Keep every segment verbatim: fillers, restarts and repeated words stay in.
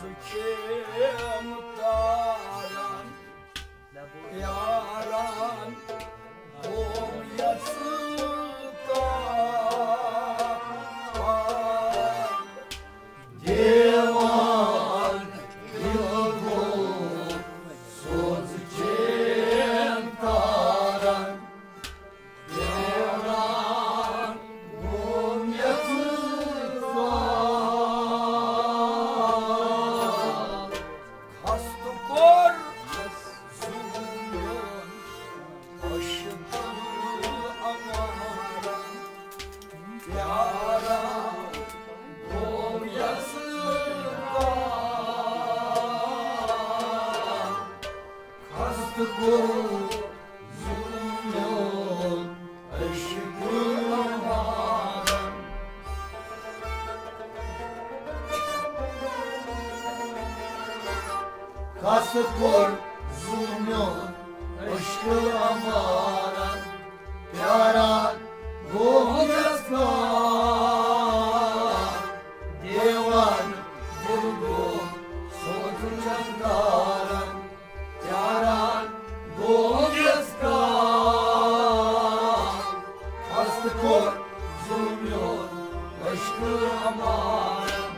چین تاران، یاران، قوم یژھٕ کار۔ دیوان دِل گوٚو سوز چین تاران۔ دیوان گوٚو یژھٕ کار۔ خستہٕ کوٚر ظلم میون عشق امارن۔ پیاران گوٚو یژھٕ کار۔ خستہٕ کوٚر ظلم میون عشق امارن۔ خستہٕ کوٚر ظلم میون عشق امارن۔ پیاران گوٚو یژھٕ کار۔ دیوان دِل گوٚو سوز چین تارن۔ پیاران گوٚو یژھٕ کار۔ خستہٕ کوٚر ظلم میون عشق امارن۔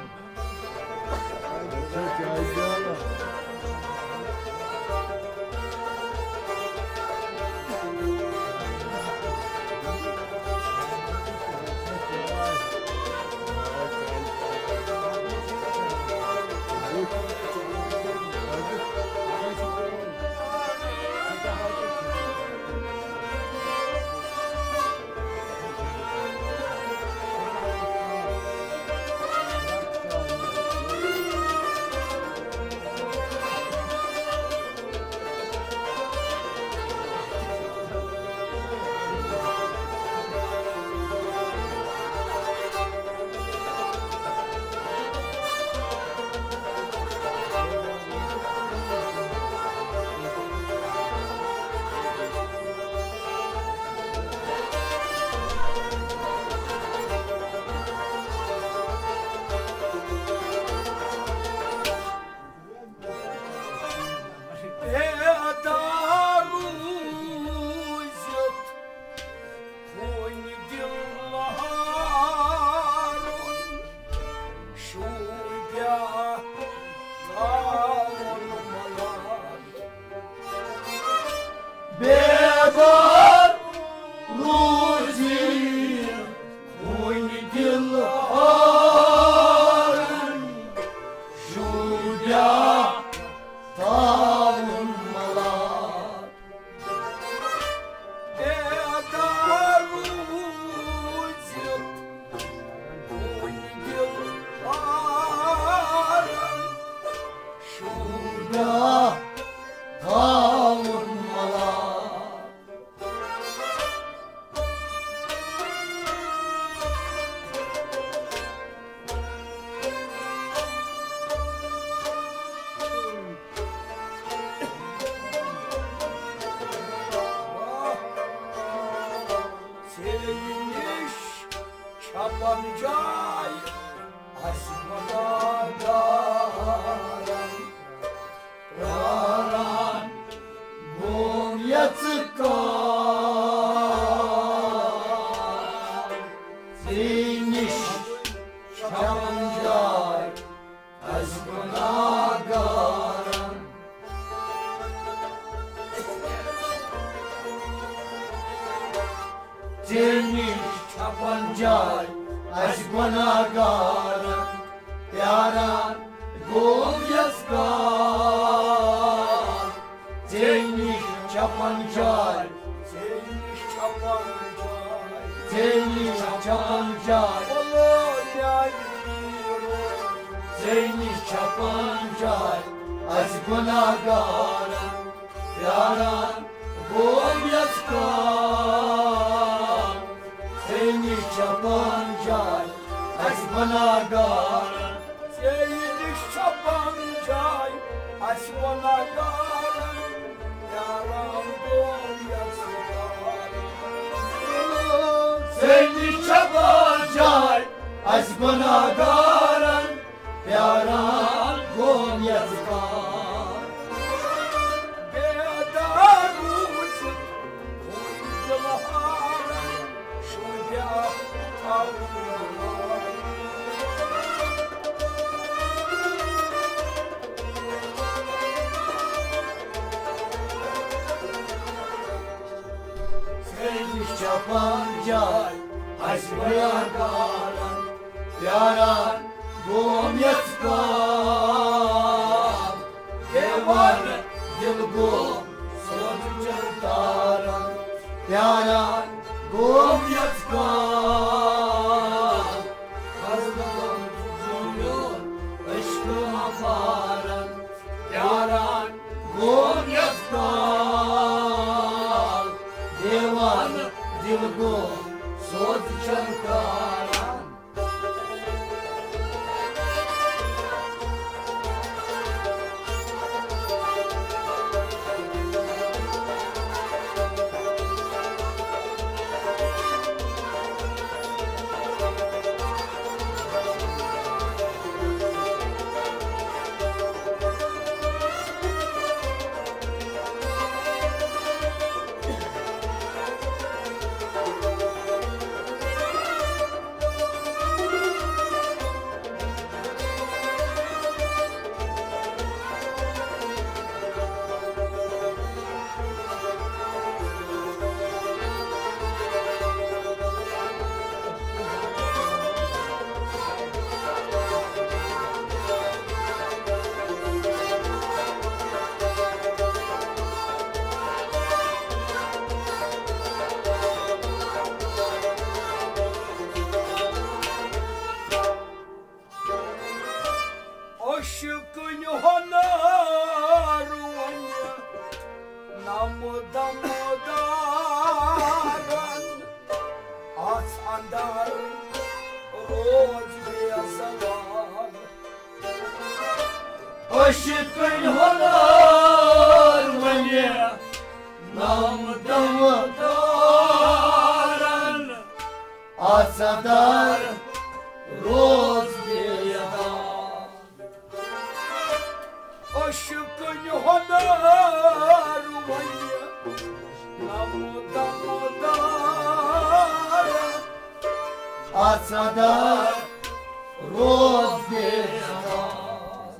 پیدا روٗزِتھ خوٗنہِ دِل لہارُن، شوٗبیا تھاوُن ملال۔ بیدار روٗزِتھ خوٗنہِ دِل لہارُن، شوٗبیا تھاوُن ملال۔ بیدار روٗزِتھ خوٗنہِ دِل لہارُن، شوٗبیا تھاوُن ملال۔ ژےٚ نِش چھپن جاے اسہِ گۄناہگارن۔ پیاران گوٚو یژھٕ کار۔ ژےٚ نِش چھپن جاے اسہِ گۄناہگارن۔ ژےٚ نِش چھپن جاے اسہِ گۄناہگارن۔ پیاران گوٚو یژھٕ کار۔ ژےٚ نِش چھپن جاے۔ ژےٚ نِش چھپن جاے۔ ژےٚ نِش چھپن جاے۔ بولو میانہِ پیٖرو۔ ژےٚ نِش چھپن جاے اسہِ گۄناہگارن۔ پیاران گوٚو یژھٕ کار۔ ژےٚ نِش چھپن جاے اسہِ گۄناہگارن۔ ژےٚ نِش چھپن جاے اسہِ گۄناہگارن۔ پیاران گوٚو یژھٕ کار۔ ژےٚ نِش چھپن جاے اسہِ گۄناہگارن۔ پیاران گوٚو ژےٚ نِش چھا پنجاے اَسہِ بیان کران، پیاران گوم یژھ کال۔ دیوانہٕ دِل گوم سوزٕ چَن تاران، پیاران گوم یژھ کال۔ مظلوم زوٗنیُن عشقہٕ مَفارَن، پیاران گوم یژھ کال۔ دیوانہٕ دِل گوم سوزٕ چَن تاران۔ عشقٕنۍ ہۄنَر وۄنہِ نم دم دارن، اَژھ اندر روز بے زوال۔ عشقٕنۍ ہۄنَر وۄنہِ نم دم دارن، اَژھ اندر روز بے زوال۔ عشقٕنۍ ہۄنَر وۄنہِ نم دم دارن، اَژھ اندر روز بے زوال۔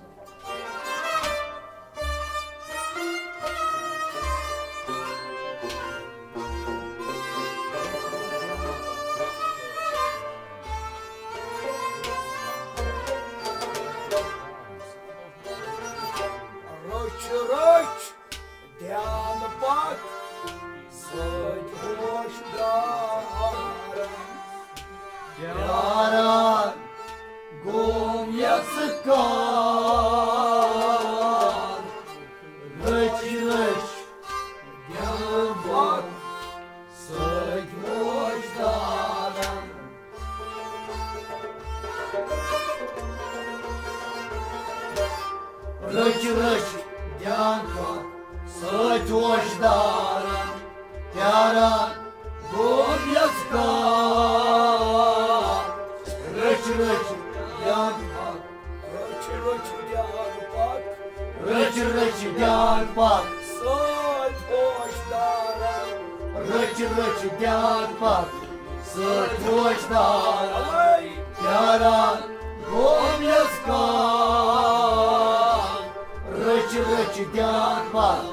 رٔچھ رٔچھ دھیان پتھ سۭتۍ ہوش دار۔ پیاران گوم یژھ کال۔ رٔچھ رٔچھ دھیان پتھ سۭتۍ ہوش دارن۔ رٔچھ رٔچھ دھیان پتھ سۭتۍ ہوش دارن، پیاران گوم یژھ کال۔ رٔچھ رٔچھ دھیان پتھ، رٔچھ رٔچھ دھیان پتھ، رٔچھ رٔچھ دھیان پتھ سۭتۍ ہوش دارن۔ رٔچھ رٔچھ دھیان پتھ سۭتۍ ہوش دارن، پیاران گوم یژھ کال۔ رٔچھ رٔچھ دھیان پتھ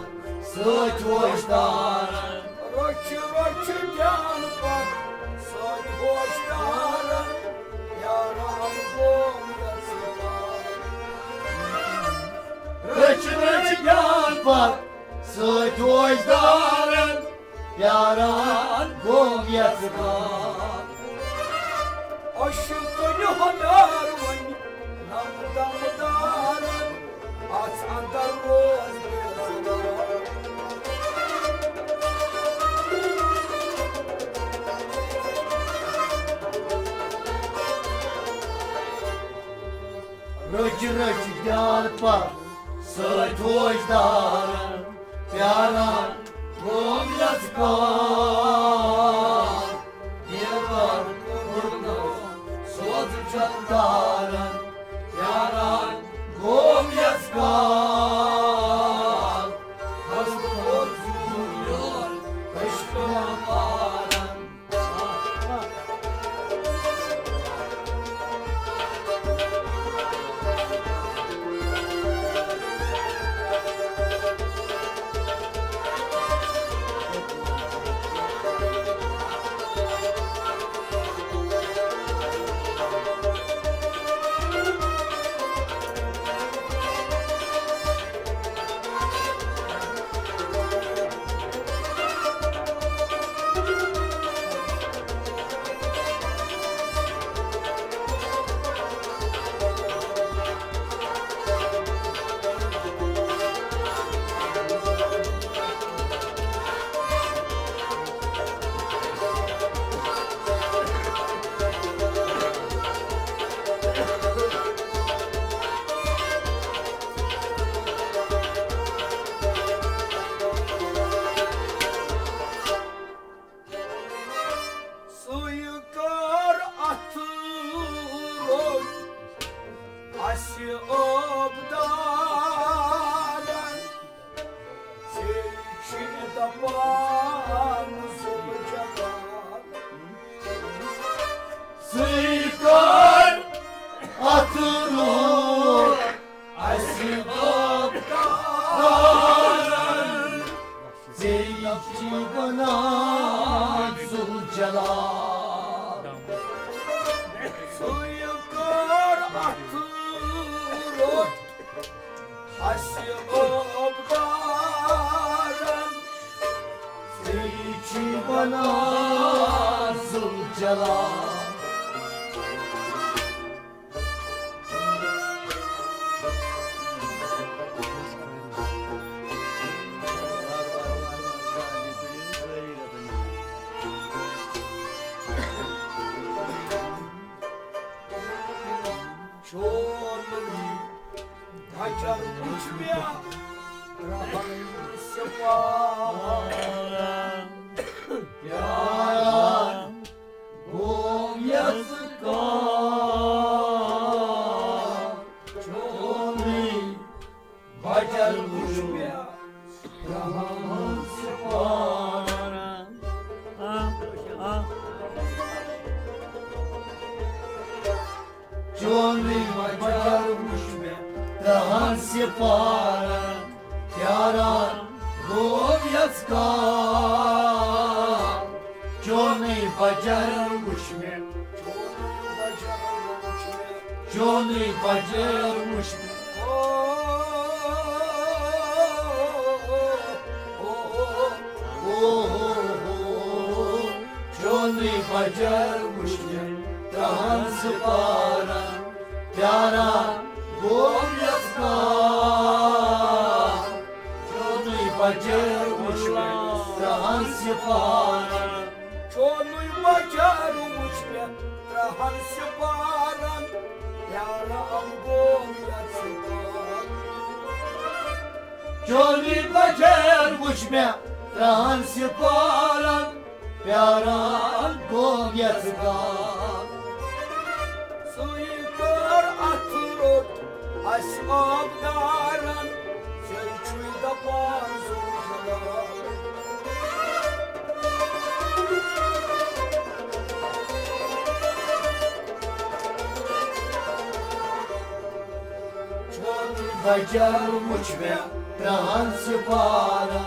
سۭتۍ ہوش دارن۔ رٔچھ رٔچھ دھیان پتھ سۭتۍ ہوش دارن، پیاران گوم یژھ کال۔ رٔچھ رٔچھ دھیان پتھ سۭتۍ ہوش دارن، پیاران گوم یژھ کال۔ عشقٕنۍ ہۄنَر وۄنۍ نم دم دارن، اَژھ اندر روز بے زوال۔ رٔچھ رٔچھ دھیان پتھ سۭتۍ ہوش دارن، پیاران گوم یژھ کال۔ دیوار کوٚرمُت سوز چندارن، پیاران گوم یژھ کال۔ مظلوم زوٗنیُن عشقہٕ مَفارن۔ آبدارن، ژے چھِ دپان زُل جلال۔ ژٕے کر اتھ روٚٹ اسہِ آبدارن، ژے چھِ ونان زُل جلال۔ ژٕے کر اتھ روٚٹ اسہِ آبدارن، ژے چھِ ونان زُل جلال۔ چونُے بجر وُچھ مےٚ ترٛہن سِپارن۔ پیاران گوٚو یَزٕ کار۔ چونُے بجر وُچھ مےٚ ترٛہن سِپارن۔ چونُے بجر وُچھ مےٚ ترٛہن سِپارن۔ پیاران گوٚو یَزٕ کار۔ چونُے بجر وُچھ مےٚ، چونُے بجر وُچھ مےٚ۔ چونُے بجر وُچھ مےٚ ترٛہن سِپارن۔ پیاران گوٚو یَزٕ کار۔ چونُے بجر وُچھ مےٚ ترٛہن سِپارن۔ چونُے بجر وُچھ مےٚ ترٛہن سِپارن۔ پیاران گوٚو یَزٕ کار۔ چونُے بجر وُچھ مےٚ ترٛہن سِپارن۔ پیاران گوٚو یَزٕ کار۔ ژٕے کر اتھ روٚٹ اسہِ آبدارن، ژے چھُے دپان زُل جلال۔ چونُے بجر وُچھ مےٚ ترٛہن سِپارن۔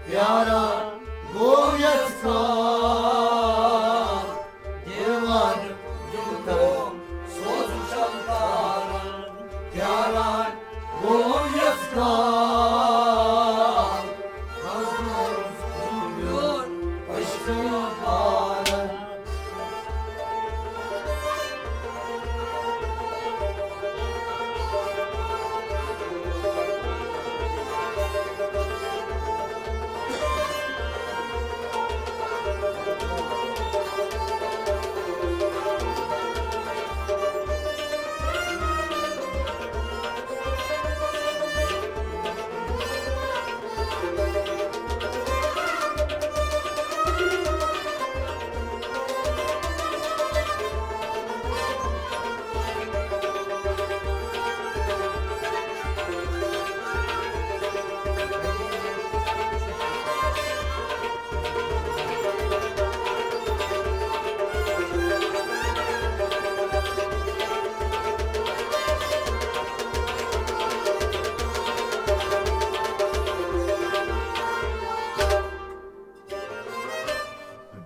پیاران گوٚو یَزٕ کار۔ دیوان دیُتن سوز چلتارن۔ پیاران گوٚو یَزٕ کار۔ منظور زُل میون پشکوان پارن۔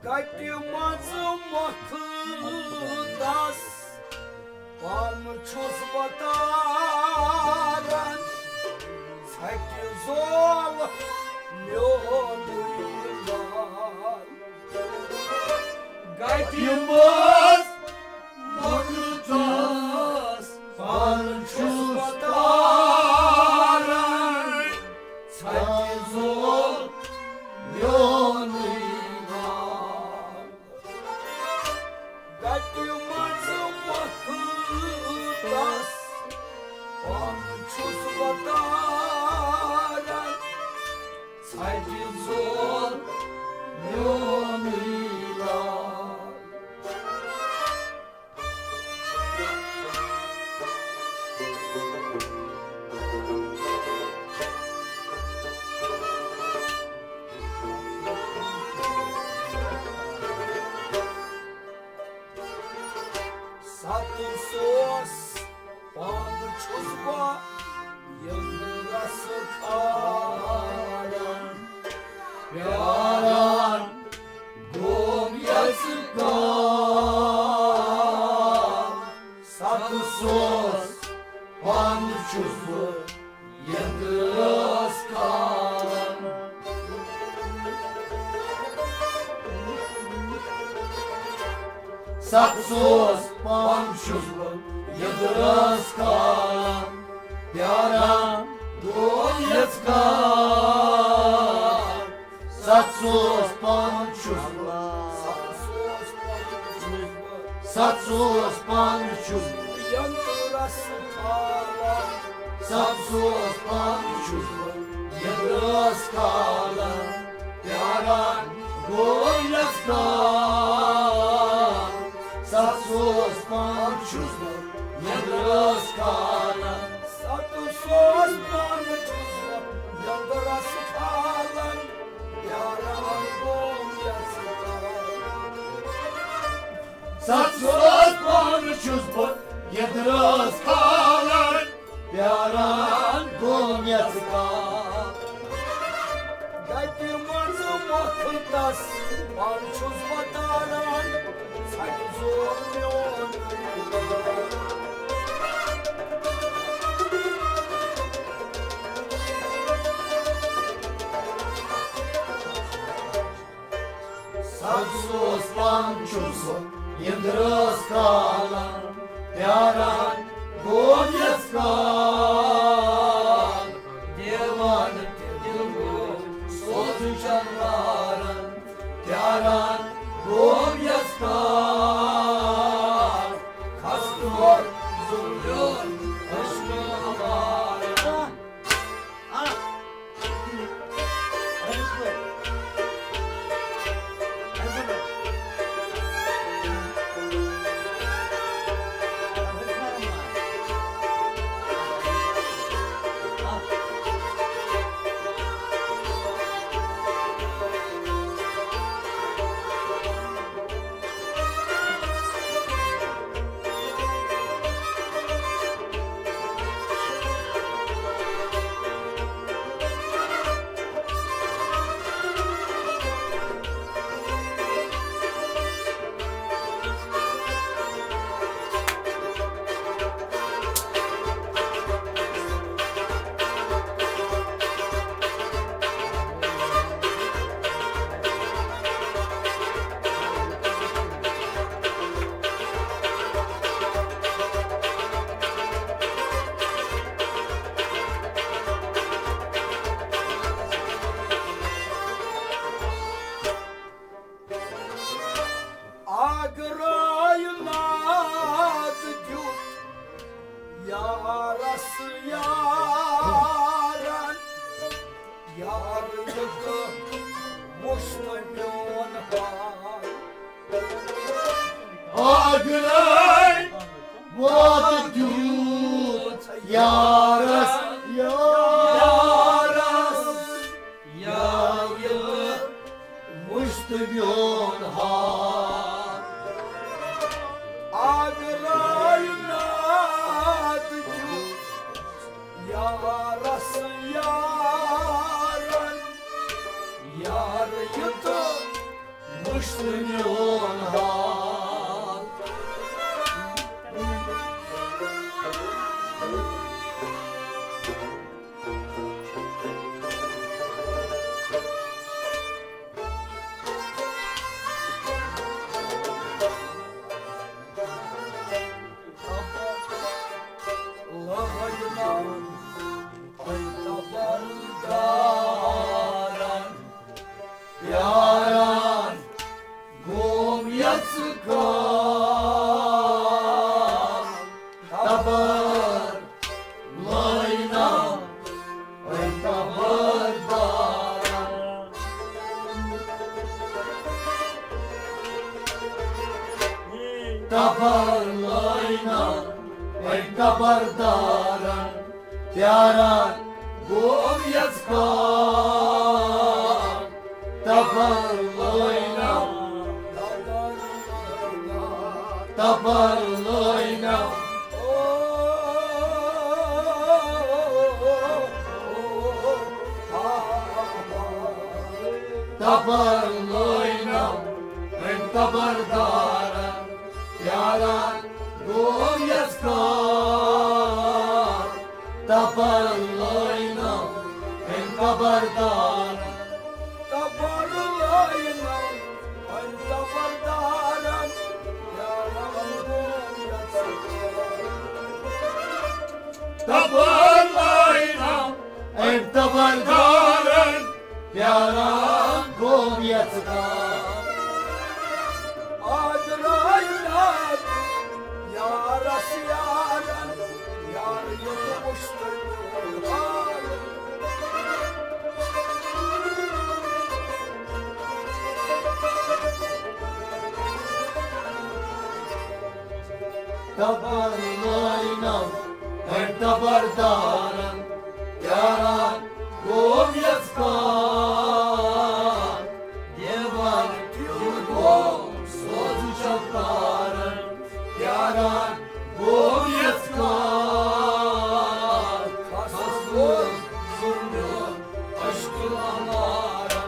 گَٹہِ منٛز مۄکھٕ دَس پَل چھُس بہٕ تاران، ژھَٹہِ زول میونُے لال۔ گَٹہِ منٛز مۄکھٕ دَس پَل چھُس بہٕ تاران، ژھَٹہِ زول میونُے لال۔ گَٹہِ منٛز مۄکھٕ دَس پَل چھُس بہٕ تاران، ژھَٹہِ زول میونُے لال۔ یَتھ رٲژ کھالان۔ ستھ سوس پانہٕ چھُس بہٕ یَتھ رٲژ کھالان، پیاران گوٚو یَتھ کال۔ ستھ سوس پانہٕ چھُس بہٕ، ستھ سوس پانہٕ چھُس بہٕ، ستھ سوس پانہٕ چھُس بہٕ یَتھ رٲژ کھالان۔ ستھ سوس پانہٕ چھُس بہٕ یَتھ رٲژ کھالان، پیاران گوٚو یَتھ کال۔ ستھ سوس پانہٕ چھُس بہٕ یَتھ رٲژ کھالان۔ ستھ سوس پانہٕ چھُس بہٕ یَتھ رٲژ کھالان، پیاران گوٚو یَتھ کال۔ ستھ سوس پانہٕ چھُس بہٕ یَتھ رٲژ کھالان، پیاران گوٚو یَتھ کال۔ گَتہِ منٛز وقتس پانہٕ چھُس بہٕ تاران، ژھَٹہِ زور میون۔ ستھ سوس پانہٕ چھُس بہٕ یَتھ رٲژ کھالان، پیاران گوٚو یَتھ کال۔ دیوانہٕ تہِ دِل گوٚو سوزُن چنوارن، پیاران گوٚو یَتھ کال۔ خستہٕ ووت زُلیون خۄشکہٕ اَمارن۔ آگرایہِ ناد دیُت یارس یارن، یار یُتھ وُچھ تہٕ میون حال۔ آگرے واد دیُت یارس یارس، یار یُتھ وُچھ تہٕ میون حال۔ آگرے ناد دیُت یارس یارن، یار یُتھ وُچھ تہٕ میون حال۔ پیاران گوم یژ کال، تبر لٲینم أمۍ تبر دارن۔ تبر لٲینم أمۍ تبر دارن۔ پیاران گوم یژ کال، تبر لٲینم، تبر لٲینم، تبر لٲینم أمۍ تبر دارن۔ پیاران گوم یژ کال، تبر لٲینو أمۍ تبردارن۔ تبر لٲینو أمۍ تبردارن، پیاران گوم یژھان۔ تبر لٲینو أمۍ تبردارن، پیاران گوم یژھان۔ آدرٲے ناد یارس یارن، یار یوٚت وُچھ تہٕ میون حال۔ تبر لٲینو أمۍ تبردارن، پیاران گوم یژھان۔ دیوان دِل گوم سوزُن چھُ تارن، پیاران گوم یژھان۔ کھسوُن سُنٛد عشق اَمارن۔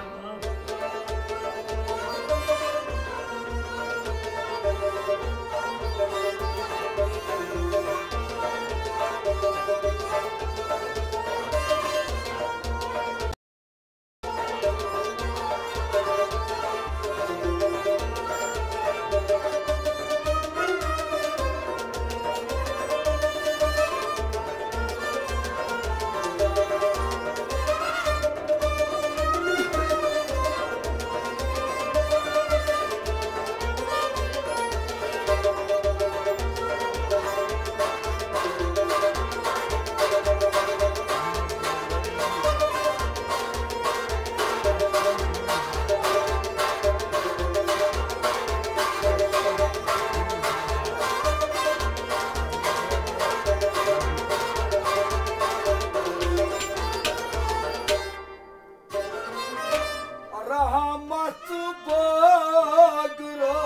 رحمت بٲگرٲو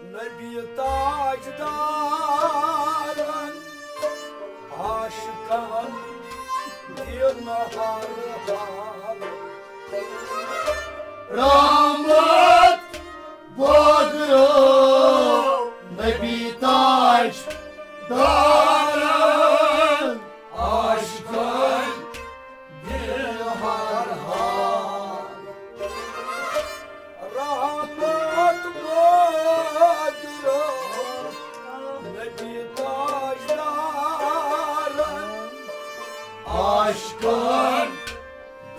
نبی تاجدارن، عاشقن دِن ہر حال۔ رحمت بٲگرٲو نبی تاجدارن، عاشقن دِن ہر حال۔ رحمت بٲگرٲو نبی تاجدارن، عاشقن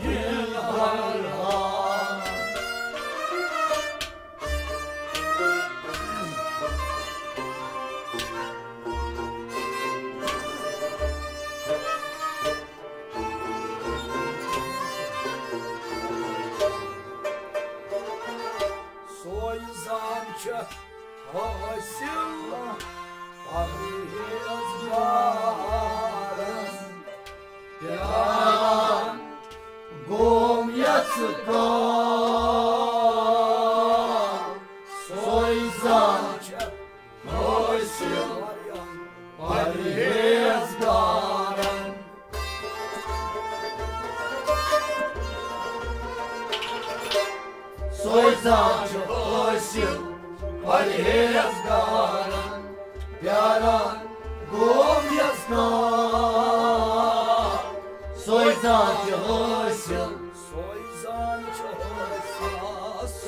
دِن ہر حال۔ سوے زان چھِ حٲصِل پرہیزگارن، پیاران گوم یژھان۔ سوے زان چھِ حٲصِل پرہیزگارن۔ سوے زان چھِ حٲصِل پرہیزگارن، پیاران گوم یژھان۔ سوے زان چھِ حٲصِل، سوے زان چھِ حٲصِل،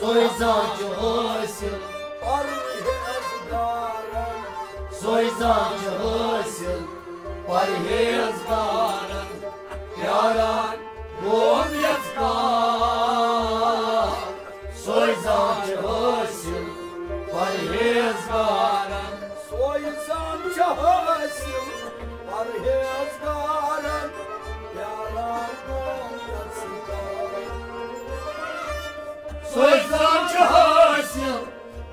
سوے زان چھِ حٲصِل پرہیزگارن۔ سوے زان چھِ حٲصِل پرہیزگارن، پیاران گوم یژھان۔ سوے زان چھِ حٲصِل پرہیزگارن۔ سوے زان چھِ حٲصِل پرہیزگارن، پیاران گوم یژھان۔ سوے زان چھِ حٲصِل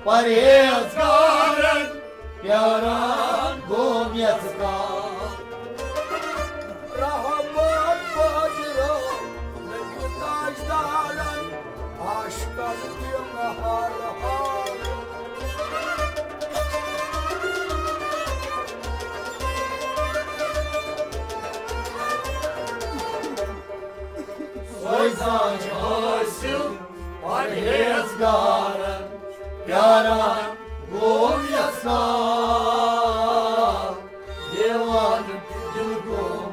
پرہیزگارن، پیاران گوم یژھان۔ رحمت بٲگرٲو نبی تاجدارن، عاشقن دِن ہر حال۔ سوے زان چھِ حٲصِل پرہیزگارن، پیاران گوم یژھان۔ دیوان دِل گوم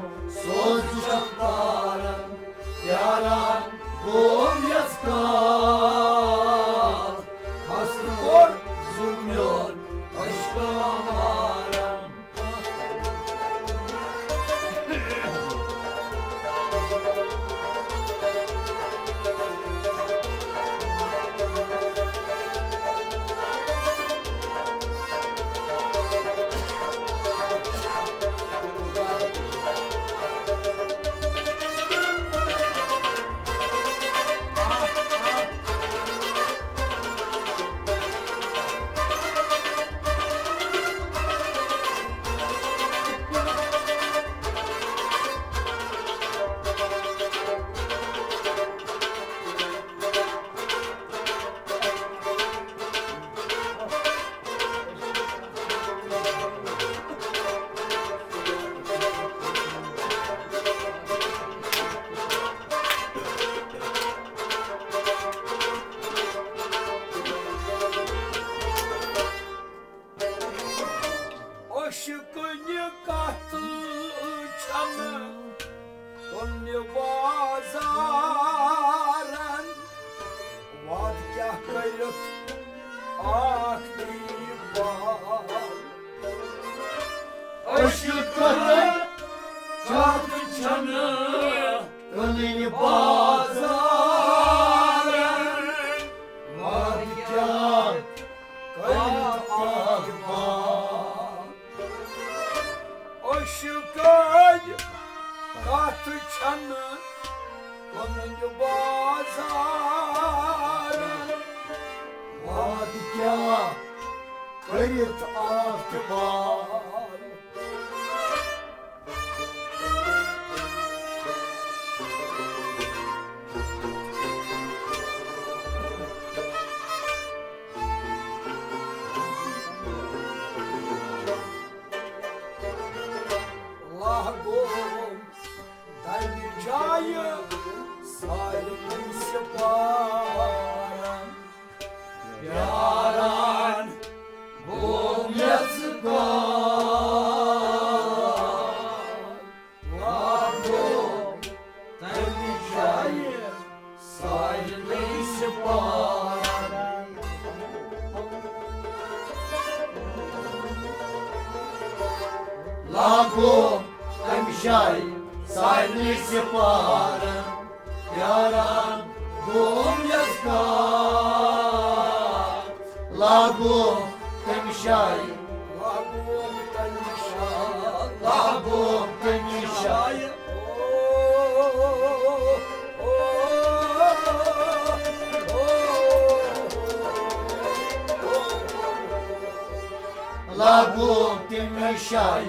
پننہِ بازارن واد کیٛاہ کٔرِتھ آکھ دی بار۔ أسۍ کتھ چھنہٕ کٕنٕنۍ بازارن، واد کیٛاہ کٔرِتھ آکھ بار۔ عشقٕچ کتھ چھنہٕ کٕنٕنۍ بازارن، واد کیٛاہ کٔرِتھ آکھ بار۔ لاگوم تمہِ جایہِ سارنٕے سپارن، پیاران گوم یژگار۔ لاگوم تمہِ جایہِ سارنٕے سپارن۔ لاگوم تمہِ جایہِ سارنٕے سپارن، پیاران گوم یژگار۔ لاگوم تمہِ جایہِ، لاگوم تمہِ جایہِ، لاگوم تمہِ جایہِ۔ لاگوم تمہِ جایہِ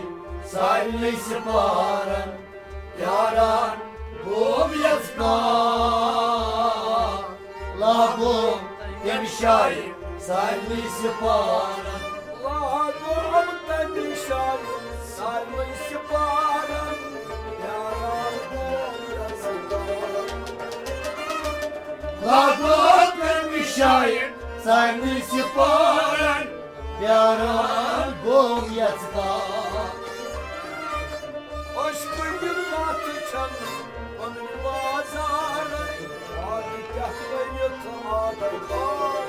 سارنٕے سپارن، پیاران گوم یژگار۔ لاگوم تمہِ جایہِ سارنٕے سپارن۔ لاگوم تمہِ جایہِ سارنٕے سپارن، پیاران گوم یژگار۔ لاگوم تمہِ جایہِ سارنٕے سپارن، پیاران گوم یژگار۔ عشقٕچ کتھ چھنہٕ پنٕنۍ بازارن، واد کیٛاہ کٔرِتھ آکھ بار۔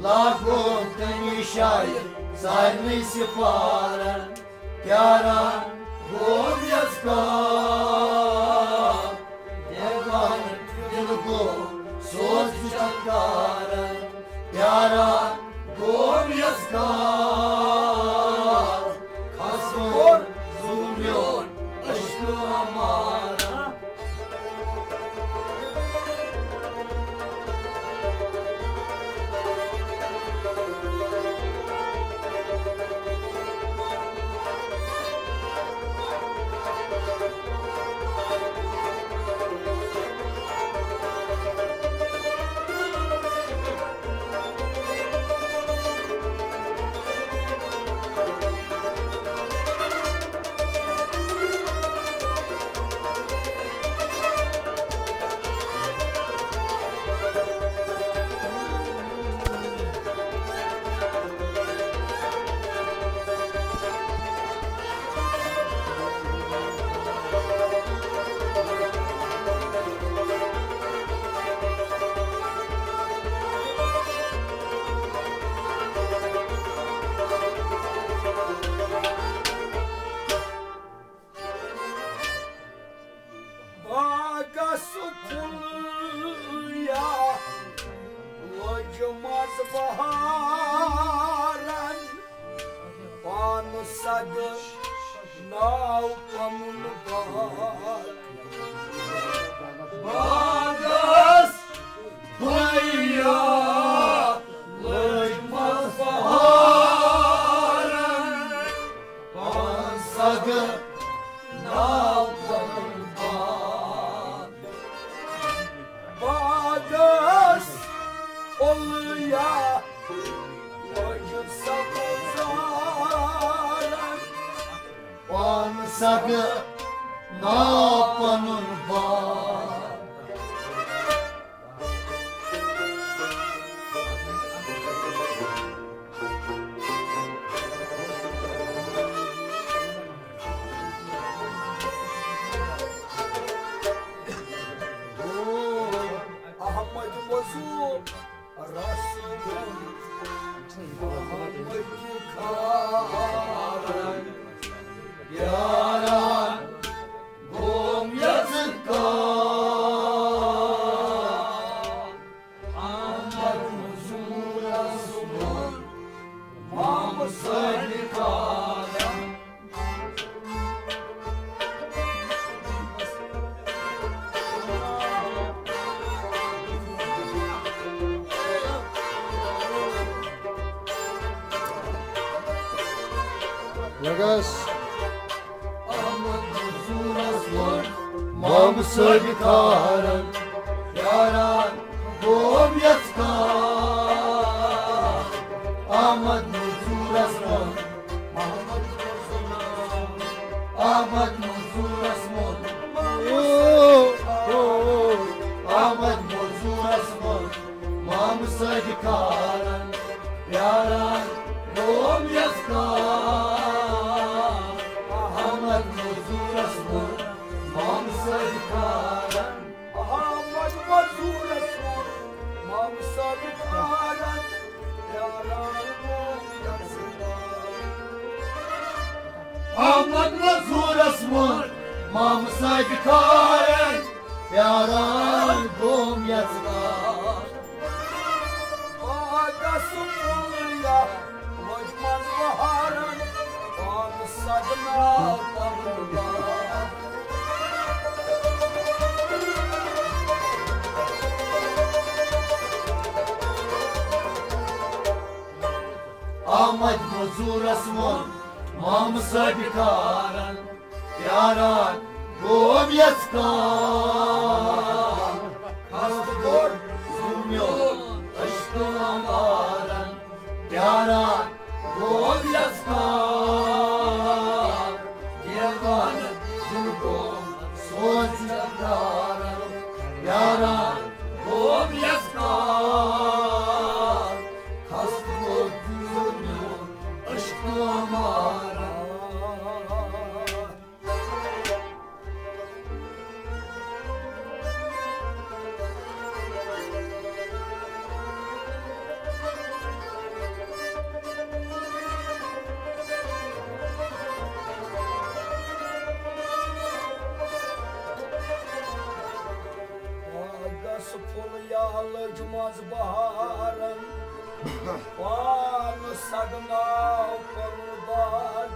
لاگوم تمہِ جایہِ سارنٕے سپارن، پیاران گوم یژگار۔ دیوان دل گوٚو سوز چنکارن، پیاران گوم یژگار۔ کھس کوٚر زُو میون عشقہٕ امارن۔ باغس پھُل یا لٔج منٛز بہارن، پانہٕ سگہٕ ناو پنُن باغ۔ باغس پھُل یا لٔج منٛز بہارن، پانہٕ سگہٕ ناو پنُن باغ۔ باغس پھُل یا لٔج سبزارن، پانہٕ سگہٕ ناو پنُن باغ۔ وضو رسول محمد کھارن پیاران گوم یژکار۔ احمد مزورس ووٚن مامہٕ صٲبہِ کھارن۔ لگس۔ احمد مزورس ووٚن مامہٕ صٲبہِ کھارن پیاران گوم یژکار۔ احمد مزورس ووٚن احمد مزورس ووٚن احمد مزورس ووٚن مامہٕ صٲبہِ کھارن پیاران گوم یژکار۔ احمد مزورس ووٚن مامہٕ صٲبہِ کھارن۔ احمد مزورس ووٚن مامہٕ صٲبہِ کھارن پیاران گوم یژکار۔ احمد مزورس ووٚن مامہٕ صٲبہِ کھارن پیاران گوم یژکار۔ باغس پُلیا لوٚج منٛز بہارن پانہٕ سگنا پنُن باغ۔ احمد مزورس ووٚن مامہٕ صٲبہِ کھارن پیاران گوم یژکار۔ خستہٕ کوٚر زُو میون عشقہٕ اَمبارن پیاران گوم یژکار۔ دیوانہٕ دِل گوم سوز چندارن پیاران گوم یژکار۔ خستہٕ کوٚر زُو میون عشقہٕ اَمبارن۔ باغس پُلیا لٔج منٛز بہارن پانہٕ سگناو پنُن باغ۔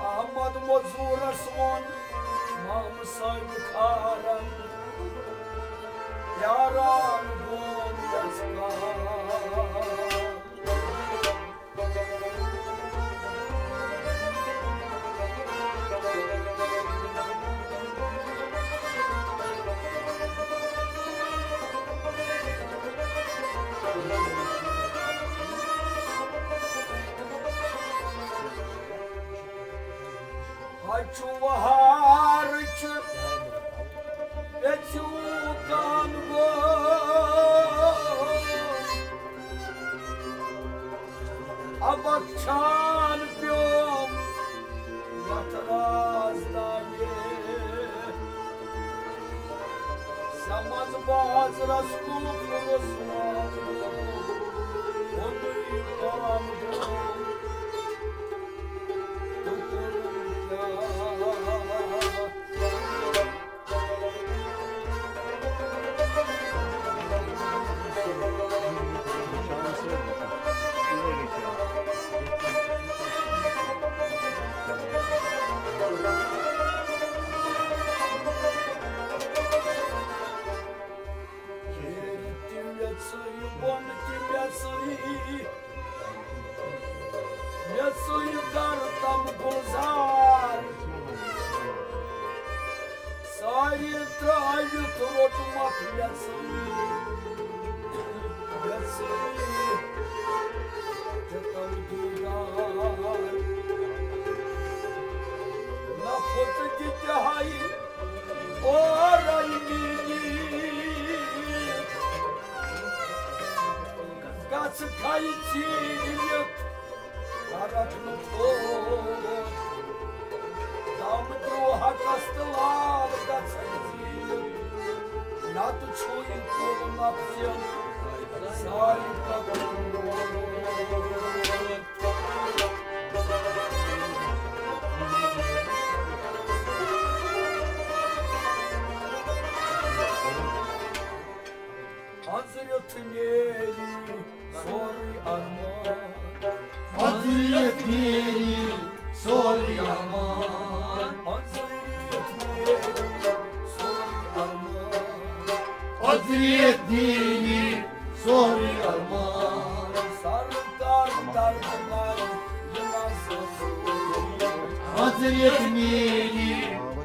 احمد مزورس ووٚن مامہٕ صٲبہِ کھارن پیاران گوم یژکار۔ ہچُو وہارٕچ پیٚژِو کان گوٚو۔ ابکھ چھان پیوم یتھ رازدانہِ۔ سمجھ بازرس کُن پھُرس واتنو اوٚنُے پام گوٚو۔ تہٕ کوٚرُن کیٛاہ؟ ہیٚرِ تہِ میٚژٕے، بۄنہٕ تہِ میٚژٕے۔ میٚژٕے گرٕ تم گُلزار۔ سارے ترٛٲوِتھ روٚٹمکھ میٚژٕے۔ میٚژٕے دِتم دیٖدار۔ نہ پھُٹ دِتہِ ہاے اورے میٖنی۔ گژھ کھے ژیٖنِتھ، کرکھ نہٕ تھوٚد۔ دم دیُو حقس تہٕ لال گژھن زیٖنِتھ۔ اتھ چھُ یہِ کُل نفسہِ سارِ قدر۔ حضرت میری سورُے ارمان۔ حضرت میری سورُے ارمان۔ حضرت میری سورُے ارمان۔ حضرت میری سورُے ارمان۔ سرکار دردناک یہِ نظر۔ حضرت میری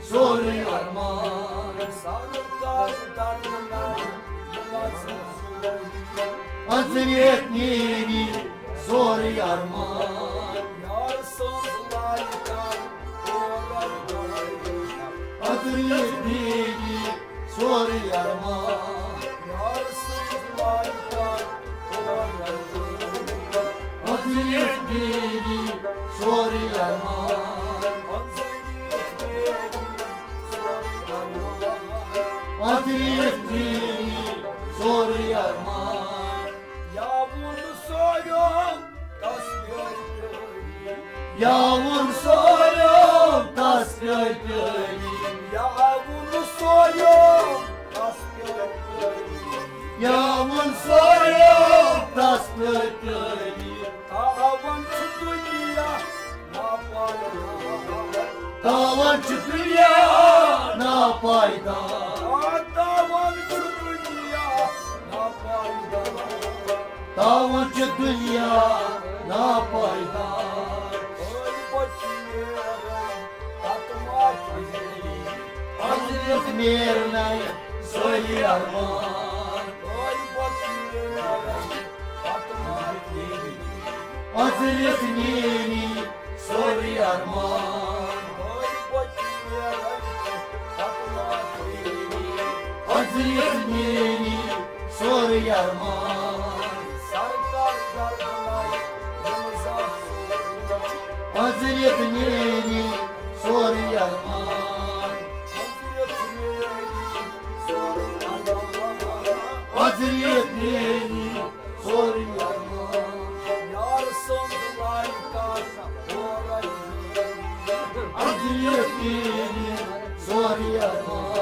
سورُے ارمان۔ سرکار دردناک یہِ نظر۔ حضرت میری سورُے ارمان۔ یار سٕنٛز لالہِ کر اورَے۔ حضرت میری سورُے ارمان۔ یار سٕنٛز لالہِ کر اورَے۔ حضرت میری سورُے ارمان۔ حضرت میری سورُے ارمان۔ حضرت میری سورُے ارمان۔ یا وُن سویوم تس پیٲرۍ پیٲرۍ۔ یا وُن سویوم تس پیٲرۍ پیٲرۍ۔ یا وُن سویوم تس پیٲرۍ پیٲرۍ۔ یا وُن سویوم تس پیٲرۍ پیٲرۍ۔ تاوان چھُ دُنیا ناپایدار۔ تاوان چھُ دُنیا ناپایدار۔ آ، تاوان چھُ دُنیا ناپایدار۔ تاوان چھُ دُنیا ناپایدار۔ ٲے بچی نیرن پتہٕ ما پھیری۔ حضرت نیرنَے سٲری ارمان۔ ٲے بچی نیرن پتہٕ ما پھیری۔ حضرت نیری سورُے ارمان۔ ٲے بچی نیرن پتہٕ ما پھیری۔ حضرت نیری سورُے ارمان۔ سرکار گردنائی یِم زٕ افسوس۔ حضرت نیری سورُے ارمان۔ حضرت نیری سورُے ارمان۔ حضرت نیری سورُے ارمان۔ یار سٕنٛز لالہِ کر اورَے۔ حضرت نیری سورُے ارمان۔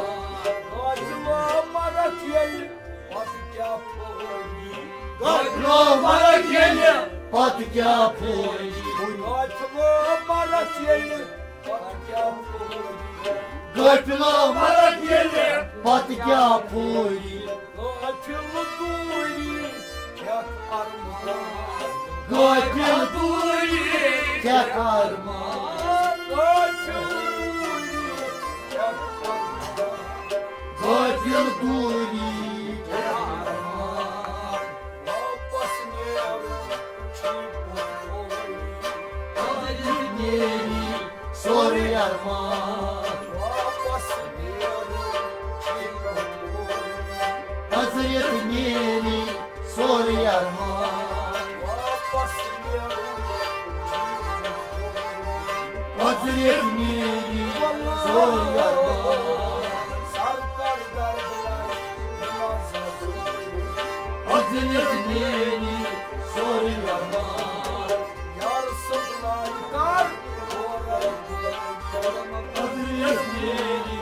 قاتلو مرکھ ییٚلہِ پتہٕ کیٛاہ پھٲری؟ قاتلو مرکھ ییٚلہِ پتہٕ کیٛاہ پھٲری؟ قاتلو مرکھ ییٚلہِ پتہٕ کیٛاہ پھٲری؟ قاتلو مرکھ ییٚلہِ پتہٕ کیٛاہ پھٲری؟ قاتل دوٗری کھٮ۪کھ ارمان۔ قاتل دوٗری کھٮ۪کھ ارمان۔ قاتل دوٗری کھٮ۪کھ ارمان۔ قاتل دوٗری کھٮ۪کھ ارمان۔ واپس نیرُن چھُے پوٚت پوری۔ قاتل نیری سورُے ارمان۔ واپس نیرُن چھُے پوٚت پوری۔ حضرت نیری سورُے ارمان۔ واپس نیرُن چھُے پوٚت پوری۔ حضرت نیری سورُے ارمان۔ سرکار گردنائی یِم زٕ افسوس۔ حضرت نیری سورُے ارمان۔ یار سٕنٛز لالہِ کر اورَے۔ حضرت نیری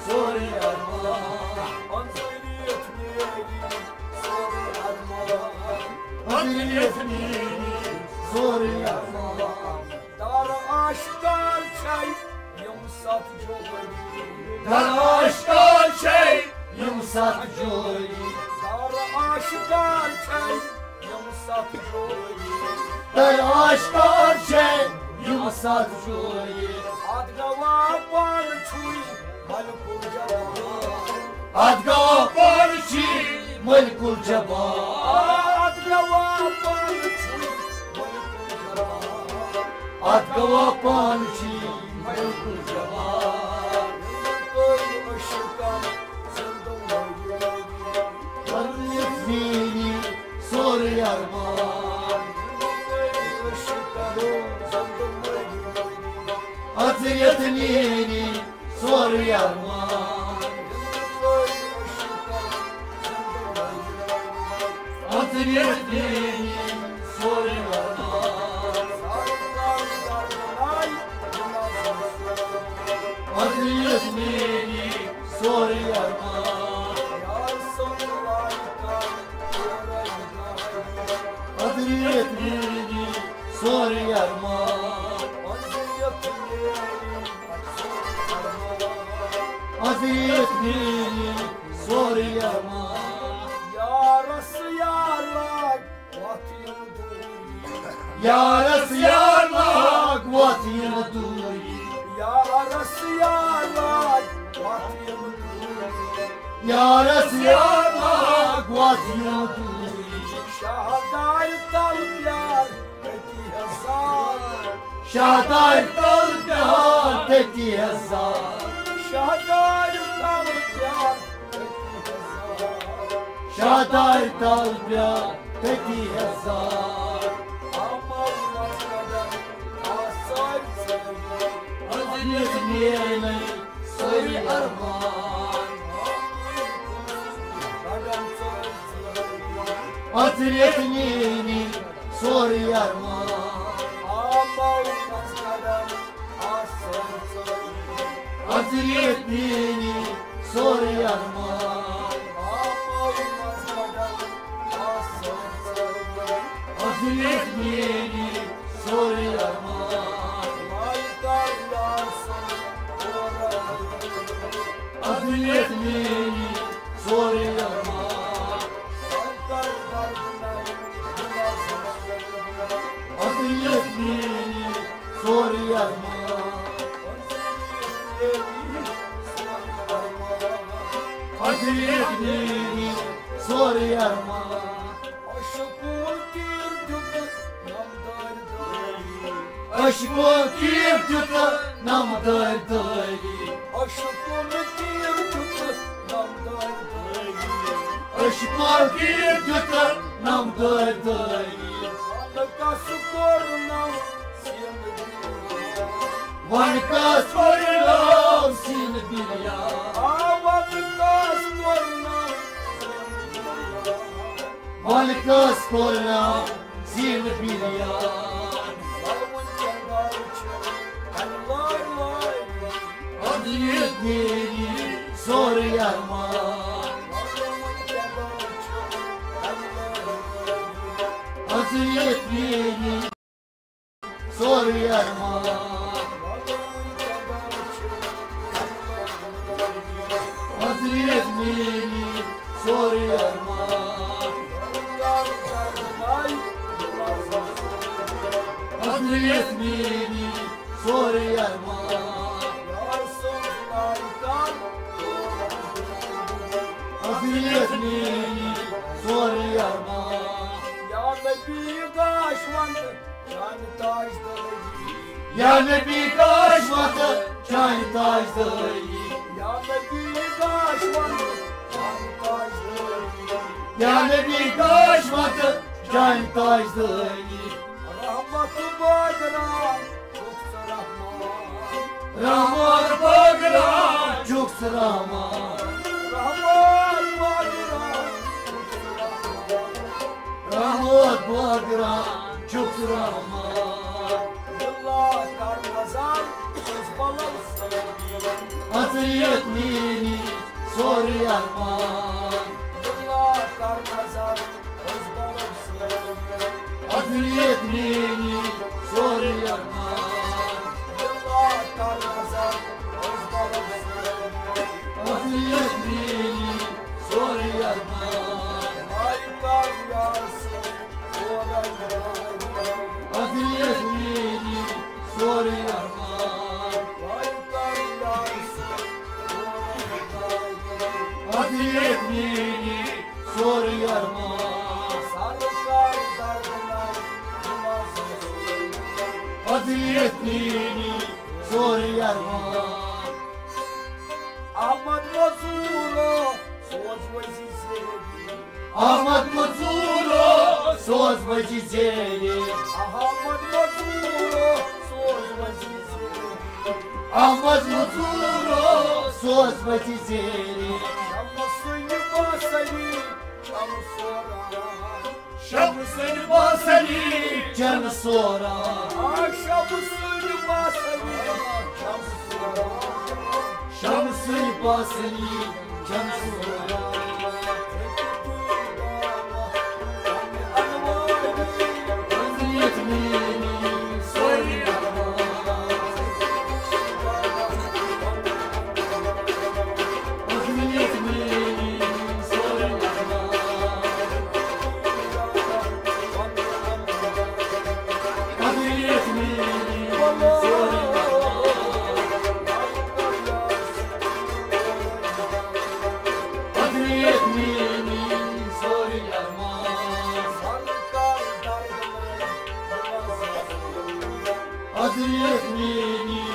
سورُے ارمان۔ حضرت نیری سورُے ارمان۔ حضرت نیری سورُے ارمان۔ در آشکار چھے یِم ستھ جوڑی۔ در آشکار چھے یِم ستھ جوڑی۔ در آشکار چھے یِم ستھ جوڑی۔ در آشکار چھے یِم ستھ جوڑی۔ اتھ گواہ پانہٕ چھُے ملک الجبار۔ اتھ گواہ پانہٕ چھُے ملک الجبار۔ اتھ گواہ پانہٕ چھُے ملک الجبار۔ اتھ گواہ پانہٕ چھُے ملک الجبار۔ یِم تُہۍ عشقن زندٕ مٲرِو۔ حضرت نیری سورُے ارمان۔ یِم تُہۍ عشقن زندٕ مٲرِو۔ حضرت نیری سورُے ارمان۔ عذریت میٲنی سورُے ارمان۔ عذریت میٲنی سورُے ارمان۔ عذریت میٲنی سورُے ارمان۔ عذریت میٲنی سورُے ارمان۔ یارس یار لاگ وتھ یِم دوٗری۔ یارس یار لاگ وتھ یِم دوٗری۔ یارس یار لاگ وتھ یِم دوٗری۔ یارس یار لاگ وتھ یِم دوٗری۔ شاہدارِ تل پیار تٔتی ہٮ۪س زال۔ شاہدارِ تل پیار تٔتی ہٮ۪س زال۔ شاہدارِ تل پیار تٔتی ہٮ۪س زال۔ شاہدارِ تل پیار تٔتی ہٮ۪س زال۔ آمو منٛز قدم آثار ژٲرۍ۔ عذریت میٲنۍ سٲری ارمان۔ عذریت میٲنی سورُے ارمان۔ عذریت میٲنی سورُے ارمان۔ عذریت میٲنی سورُے ارمان۔ عذریت میٲنی سورُے ارمان۔ عذریت میٲنی سورُے ارمان۔ عذریت میٲنی سورُے ارمان۔ عشقُن تیٖر دیُت نمدارِ دٲری۔ عشقُن تیٖر دیُت نمدارِ دٲری۔ عشقُن تیٖر دیُت نمدارِ دٲری۔ عشقُن تیٖر دیُت نمدارِ دٲری۔ وَنہٕ کَس کوٚرنم زیٖنہٕ بِریان۔ وَنہٕ کَس کوٚرنم زیٖنہٕ بِریان۔ آ، وَنہٕ کَس کوٚرنم زیٖنہٕ بِریان۔ وَنہٕ کَس کوٚرنم زیٖنہٕ بِریان۔ لَوُن چنگال چھُ کَنہِ لارِ لارِ۔ عذریت میٲنی سورُے ارمان۔ عذریت میٲنی سورُے ارمان۔ عذریت میٲنی سورُے ارمان۔ عذریت میٲنی سورُے ارمان۔ عذریت میٲنی سورُے ارمان۔ یا نبی گاش وند چانہِ تاج دٲری۔ یا نبی گاش وند چانہِ تاج دٲری۔ یا نبی گاش وند چانہِ تاج دٲری۔ یا نبی گاش وند چانہِ تاج دٲری۔ رحمت بٲگراو چھُکھ ژٕ رحمان۔ رحمت بٲگراو چھُکھ ژٕ رحمان۔ رحمت بٲگراو چھُکھ ژٕ رحمان۔ رحمت بٲگراو چھُکھ ژٕ رحمان۔ اللہ کر نظر أسۍ بلو سٲری۔ عذریت میٲنی سورُے ارمان۔ اللہ کر نظر أسۍ بلو سٲری۔ عذریت میٲنی سورُے ارمان۔ اللہ کر نظر أسۍ بلو سٲری۔ عذریت میٲنی سورُے ارمان۔ مایہِ کر یار سۭتۍ اورے۔ عذریت میٲنی سورُے ارمان۔ مایہِ کر یار سۭتۍ اورے۔ عذریت میٲنی سورُے ارمان۔ سرکار دردناک نمازس۔ عذریت میٲنی سورُے ارمان۔ احمد مزورو سوز وزی زیری۔ احمد مزورو سوز وزی زیری۔ احمد مزورو سوز وزی زیری۔ احمد مزورو سوز وزی زیری۔ شمس سنگھ باسری شمسٕنۍ باسنی چن سورا۔ آ، شمسٕنۍ باسنی چن سورا۔ شمسٕنۍ باسنی چن سورا۔ اَدٕ یَتھ میٛٲنی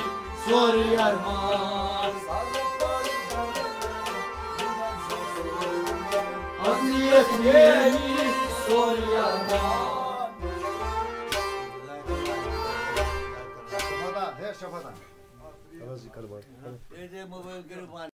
سورُے اَرمان۔ اَدٕ یَتھ میٛٲنی سورُے اَرمان۔ شفاعت، ہے شفاعت۔